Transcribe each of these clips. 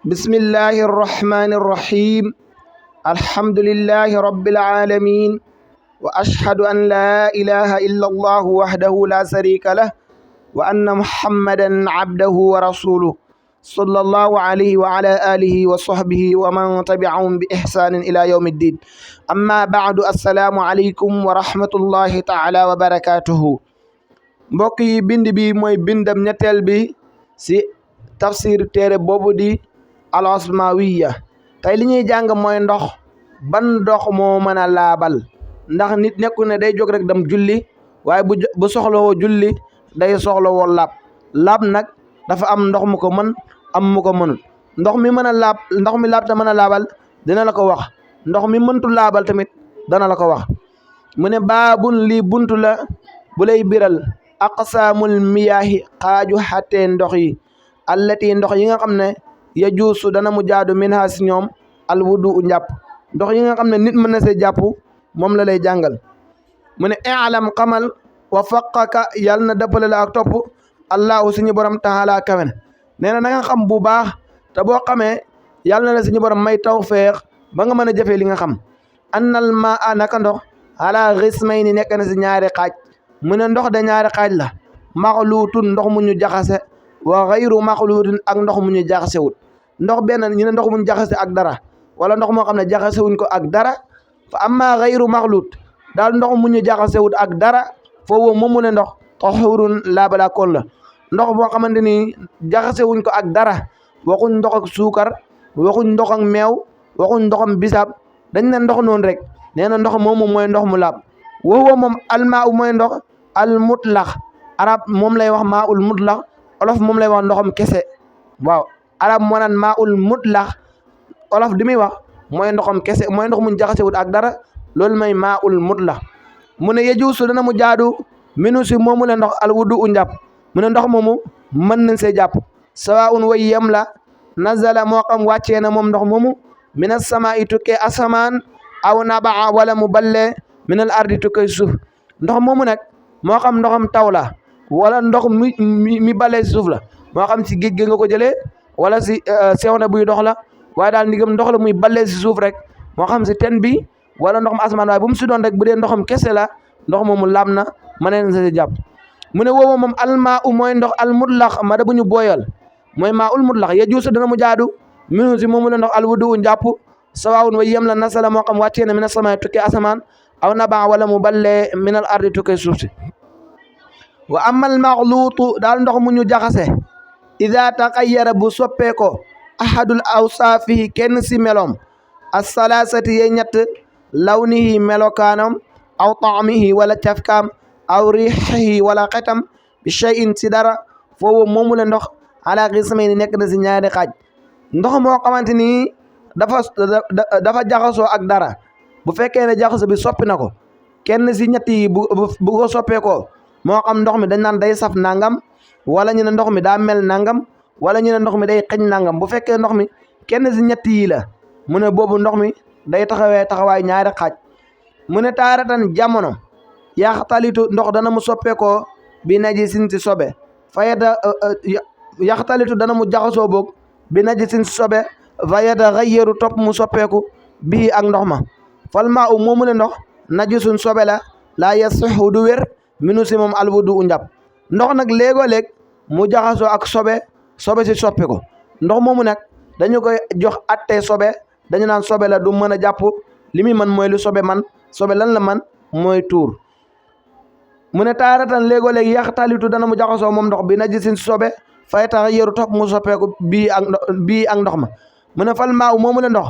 بسم الله الرحمن الرحيم الحمد لله رب العالمين وأشهد أن لا إله إلا الله وحده لا شريك له وأن محمدا عبده ورسوله صلى الله عليه وعلى آله وصحبه ومن تبعهم بإحسان إلى يوم الدين أما بعد السلام عليكم ورحمة الله تعالى وبركاته mbokk yi bind bi mooy bindam ñetteel bi si tafsir téere boobu di al asmawiya tey li ñuy jàng mooy ndox ban ndox moo mën a laabal ndax nit nekku ne day jóg rek dem julli waaye bu soxlawoo julli day soxlawoo laab nag dafa am ndox mu ko mën am mu ko mënul ndox mi mën a laab ndox mi laab te mën a laabal dina la ko wax ndox mi mëntu laabal tamit dana la ko wax mu ne baabun lii buntu la bu lay biral aqsaamul miyaahi xaaju xattee ndox yi allati ndox yi nga xam ne ya juusu dana mu jaadu minha si ñoom al wudu u njàpp ndox yi nga xam ne nit mën na see jàpp moom la lay jàngal mu ne i'lam xamal wa faqaka yàlla na dëppale la ak topp allahu suñu borom taala kawen nee na nga xam bu baax te boo xamee yàlla na la suñu borom may tawfeex ba nga mën a jëfee li nga xam annal maa naka ndox ala xismayni nekk na si ñaari xaaj mu ne ndox de ñaari xaaj la maxluutun ndox mu ñu jaxase wa xayru maxluutin ak ndox mu ñu jaxasewut ndox benn ñu ne ndox mu ñu jaxase ak dara wala ndox moo xam ne jaxasewuñ ko ak dara fa amma xayru maxluut daal ndox mu ñu jaxasewut ak dara foofu moom mu ne ndox taxurun laabala koon la ndox boo xamante ni jaxasewuñ ko ak dara waxuñ ndox ak suukar waxuñ ndox ak meew waxuñ ndoxam bisaab dañ ne ndox noonu rek nee na ndox moomu mooy ndox mu laab woowa moom almaa u mooy ndox al mutlax arab moom lay wax maa ul mutlax olof moom lay wax ndoxam kese waaw arab moo naan maa ul mutlax olof di muy wax mooy ndoxam kese mooy ndox mu jaxasewut ak dara loolu may maa ul mutlax mu ne yejuusu dana mu jaadu minu si moomu le ndox al wudu u njàpp mu ne ndox moomu mën nañ see jàpp sawaun way yem la nazala moo xam wàccee na moom ndox moomu mina sama i tukkee asamaan aw nabaa wala mu ballee minal ardi tukkee suuf ndox moomu nag moo xam ndoxam taw la wala ndox mi balee si suuf la moo xam si géej gi nga ko jëlee wala si sew na buy dox la waaye daal ndigam ndox la muy balee si suuf rek moo xam si ten bi wala ndoxam asamaan waaye bu mu si doon rek bu dee ndoxam kese la ndox moomu laab na mën na sa jàpp mu ne woowu moom almaa u mooy ndox al mutlax ma da bu ñu booyal mooy maa ul mutlax ya juusa dana mu jaadu minu si moomu la ndox al wudu u njàpp sawaawun way yem la nasala moo xam wàccee na mina sama tukkee asamaan aw naba wala mu ballee minal ardi tukkee suuf si wa amal maxluutu daal ndox mu ñu jaxase ida taxayyara bu soppee ko ahadul awsaafihi kenn si meloom assalaasati ye ñett lawnihi melokaanam aw taamihi wala cafkaam aw riixihi wala xetam bi shay'in si dara foofu moomu le ndox ala qismayni nekk na si ñaari xaaj ndox moo xamante ni dafa jaxasoo ak dara bu fekkee ne jaxaso bi soppi na ko kenn si ñett yi bu ko soppee ko moo xam ndox mi dañ naan day saf nangam wala ñu ne ndox mi daa mel nangam wala ñu ne ndox mi day xeñ nangam bu fekkee ndox mi kenn si ñett yi la mu ne boobu ndox mi day taxawaay ñaari xaaj mu ne taaratan jamono yaxtalitu ndox dana mu soppeekoo bi najisin si sobe fayata yaxtalitu dana mu jaxasoo boog bi najisin si sobe fayata xayyaru topp mu soppeeku bii ak ndox ma fal maa u moomu le ndox najisun sobe la laa yasixu du wér minu si moom alwudu u njàpp ndox nag léegoo-léeg mu jaxasoo ak sobe si soppi ko ndox moomu nag dañu koy jox attee sobe dañu naan sobe la du mën a jàpp li muy man mooy lu sobe man sobe lan la man mooy tuur mu ne taaratan léegoo-léeg yaxtalitu dana mu jaxasoo moom ndox bi najisin sobe fay tax yëru topp mu soppeeku bii ak ndox ma mu ne fal maa u moomu le ndox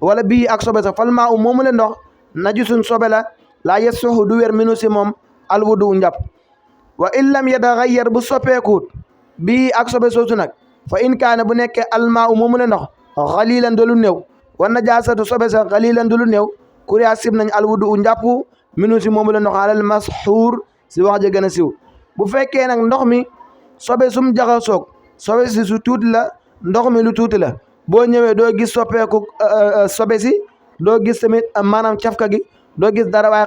wala bii ak sobe sax fal maa u moomu le ndox najisun sobe la laa yasixu du wér minu si moom alwudu njàpp wa in lam yataxayyar bu soppeekuut bii ak sobe soosu nag fa in kaane bu nekkee almaa u moomu le ndox xalilan du lu néew wa najaasatu sobe sax xalilan du lu néew kuriya sib nañ alwudu njàpp minu si moomu le ndox alal masxuur si wax ja gën a siw bu fekkee nag ndox mi sobe sum jaxasoog sobe si su tuuti la ndox mi lu tuuti la boo ñëwee doo gis soppeeku sobe si doo gis tamit maanaam cafka gi doo gis dara waaye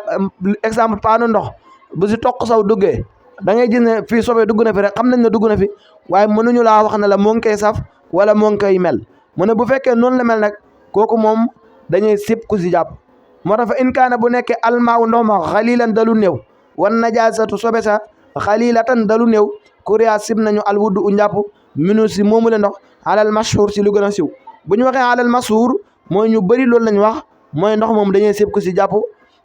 exemple paanu ndox bu si toq saw duggee da ngay gis ne fii sobe dugg na fi rek xam nañ ne dugg na fi waaye mënuñu laa wax ne la moo ngi koy saf wala moo ngi koy mel mu ne bu fekkee noonu la mel nag kooku moom dañuy sib ku si jàpp moo tax fa in kaana bu nekkee almaaw ndox ma xalilan dalu néew wan najaasatu sobe sa xalilatan dalu néew kuriya sib nañu al wuddu u njàpp minu si moomu la ndox alal mashhur si lu gën a siw bu ñu waxee alal mashhur mooy ñu bëri loolu lañ wax mooy ndox moom dañuy sib ku si jàpp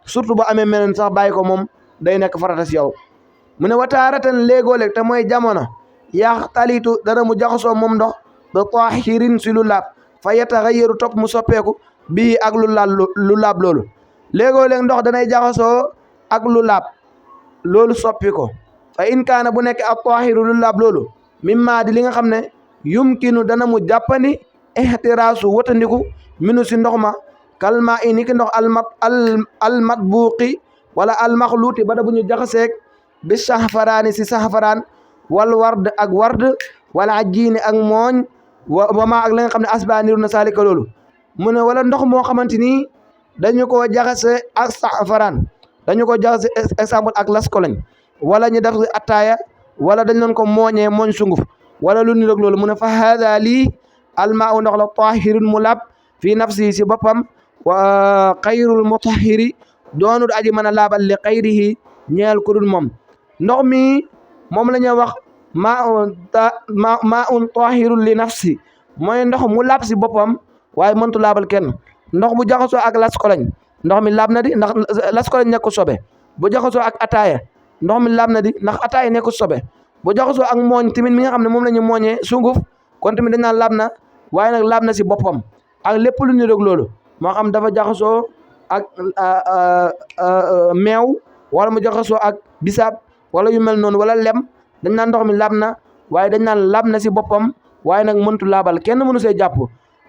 surtout bu amee meneen sax bàyyi ko moom day nekk farata si yow mu ne wataaratan léegoo-léeg te mooy jamono yaxtalitu dana mu jaxasoo moom ndox ba tahirin si lu laab fa yataxayyaru topp mu soppeeku bii ak lu laab loolu léegoo-léeg ndox danay jaxasoo ak lu laab loolu soppi ko fa in kaana bu nekk ak tahiru lu laab loolu mimma di li nga xam ne yumkinu dana mu jàppandi ihtiraasu watandiku minu si ndox ma kalma i ni ki ndox almatbuuqi wala almaxluuti ba da bu ñu jaxaseeg bi saxfaraani si saxfaraan wal ward ak ward wala ajiini ak mooñ wama ak la nga xam ne asba niru na saalika loolu mu ne wala ndox moo xamante ni dañu ko jaxase ak saxfaraan dañu ko jaxase exemple ak laskoloñ wala ñu def attaaya wala dañ leen ko mooñee mooñ sunguf wala lu niroog loolu mu ne fa hada lii almaa u ndox la tahirun mu lab fii nafsi si boppam wa xayrul mutahiri doonul aji mën a laabal li xayrihi ñeel ku dul moom ndox mi moom la ñuy wax maa un tahirun li nafsi mooy ndox mu laab si boppam waaye mëntu laabal kenn ndox bu jaxasoo ak laskoloñ ndox mi laab na di ndax laskoloñ nekku sobe bu jaxasoo ak ataaya ndox mi laab na di ndax ataaya nekku sobe bu jaxasoo ak mooñ tamit mi nga xam ne moom la ñu mooñee sunguf kon tamit dañ naan laab na waaye nag laab na si boppam ak lépp lu niroog loolu moo xam dafa jaxasoo ak meew wala mu jaxasoo ak bisaab wala yu mel noonu wala lem dañ naan ndox mi laab na waaye dañ naan laab na si boppam waaye nag mëntu laabal kenn mënu see jàpp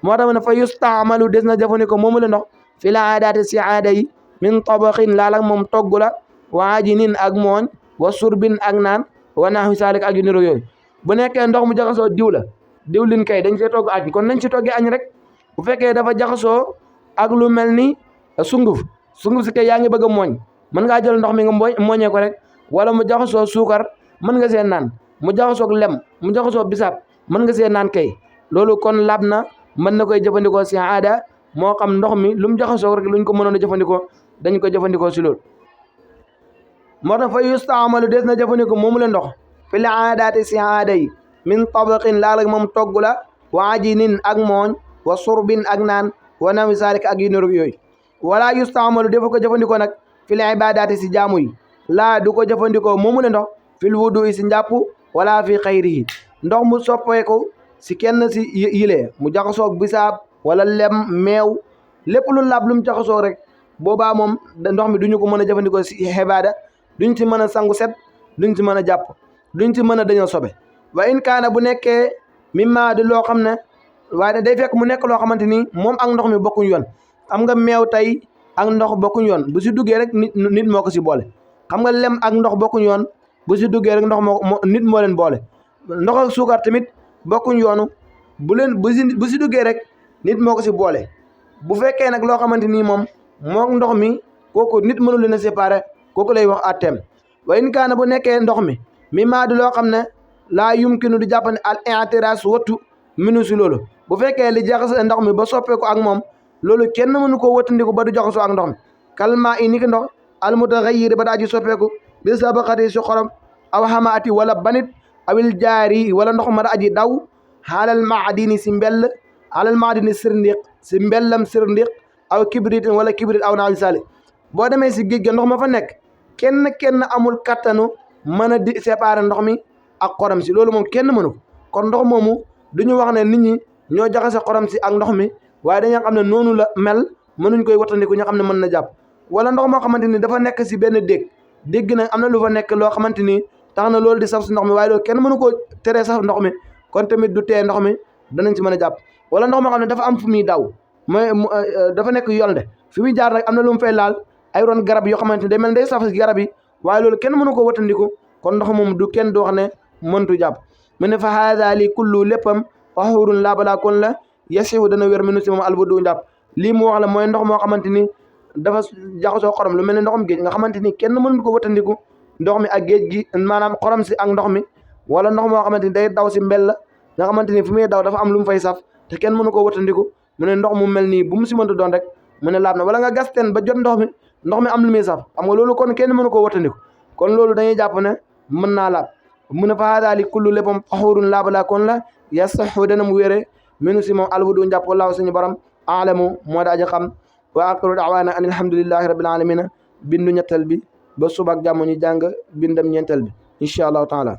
moo tax ne fa yustaamalu des na jëfandikoo moomu la ndox fi la aadaati si aada yi min tabaxin laal ak moom togg la wa ajinin ak mooñ wa surbin ak naan wa nahwi saalik ak yu niroog yooyu bu nekkee ndox mu jaxasoo diw la diwlin kay dañ see togg añ kon nañ si toggee añ rek bu fekkee dafa jaxasoo ak lu mel ni sunguf si kay yaa ngi bëgg a mooñ mën ngaa jël ndox mi nga mooñee ko rek wala mu jaxasoo suukar mën nga see naan mu jaxasoo lem mu jaxasoo bisaab mën nga see naan kay loolu kon laab na mën na koy jëfandikoo si aada moo xam ndox mi lu mu jaxasoo rek luñ ko mënoon a jëfandikoo dañ ko jëfandikoo si loolu moo tax fa yustaamalu des na jëfandikoo moomu la ndox fi la aadaati si aada yi min tabaqin laal ak moom togg la wa ajinin ak mooñ wa surbin ak naan wa nawi saalik ak yu niroog yooyu wala yustaamalu defu ko jëfandikoo nag fi la ibadaati si jaamu yi laa du ko jëfandikoo moomu la ndox fil wudu yi si njàpp wala fi xayrihi ndox mu soppeeku si kenn si yile mu jaxasoog bisaab wala lem meew lépp lu laab lu mu jaxasoo rek boobaa moom ndox mi duñu ko mën a jëfandikoo si xibaada duñ ci mën a sangu set duñ ci mën a jàpp duñ ci mën a dañoo sobe wa in kaana bu nekkee mimma di loo xam ne waaye day fekk mu nekk loo xamante ni moom ak ndox mi bokkuñ yoon xam nga meew tey ak ndox bokkuñ yoon bu si duggee rek nit moo ko si boole xam nga lem ak ndox bokkuñ yoon bu si duggee rek ndox nit moo leen boole ndox ak suukar tamit bokkuñ yoonu bu si duggee rek nit moo ko si boole bu fekkee nag loo xamante ni moom mook ndox mi kooku nit mënu leen a séparé kooku lay wax atteem wa in kaana bu nekkee ndox mi maa di loo xam ne laa yumkinu di jàppane al i'tiras wattu minu si loolu bu fekkee li jaxase ndox mi ba soppeeku ak moom loolu kenn mënu koo wattandiku ba du jaxasoo ak ndox mi kalma i ni ki ndox al mutaghayyir ba daa ji soppeeku bi sabaqati si xorom aw xamaati wala banit awil jaari wala ndox ma da aji daw xaalal maadini si mbell xaalal maadini sirndiq si mbellam sirndiq aw kibritin wala kibrit aw naal sali boo demee si géej ga ndox ma fa nekk kenn amul kattanu mën a di séparer ndox mi ak xorom si loolu moom kenn mënu ko kon ndox moomu duñu wax ne nit ñi ñoo jaxase xorom si ak ndox mi waaye dañoo xam ne noonu la mel mënuñ koy wattandiku ñu xam ne mën na jàpp wala ndox moo xamante ni dafa nekk si benn dégg nag am na lu fa nekk loo xamante ni tax na loolu di saf si ndox mi waaye loolu kenn mënu koo teree saf ndox mi kon tamit du tee ndox mi danañ si mën a jàpp wala ndox moo xam ne dafa am fu muy daw mooy dafa nekk yolnde fi muy jaar nag am na lu mu fay laal ay ron garab yoo xamante ni day mel day saf si garab yi waaye loolu kenn mënu ko wattandiku kon ndox moom du kenn du wax ne mëntu jàpp mu ne fa haada li kullu léppam tahurun laabalaa kon la yasihu dana wér minu si moom albudu njàpp lii mu wax la mooy ndox moo xamante ni dafa jaxasoo xorom lu mel ne ndoxum géej nga xamante ni kenn mënu ko wattandiku ndox mi ak géej gi maanaam xorom si ak ndox mi wala ndox moo xamante ni day daw si mbell nga xamante ni fu muy daw dafa am lu mu fay saf te kenn mënu ko watandiku mu ne ndox mu mel nii bu mu si mënta doon rek mu ne laab na wala nga gas teen ba jot ndox mi am lu muy saf xam nga loolu kon kenn mënu ko watandiku kon loolu dañuy jàpp ne mën naa laab mu ne fa haadaa li kullu léppam tahuurun laab la kon la yasaxu dana mu wére minu si moom alwudu njàpp wallaahu suñu borom aalamu moo daaji xam wa aqiru daawaana an alhamdulillahi rabbil alamina bindu ñettal bi ba subaak jàmm ñu jàng bindam ñeenteel bi incha allahu taala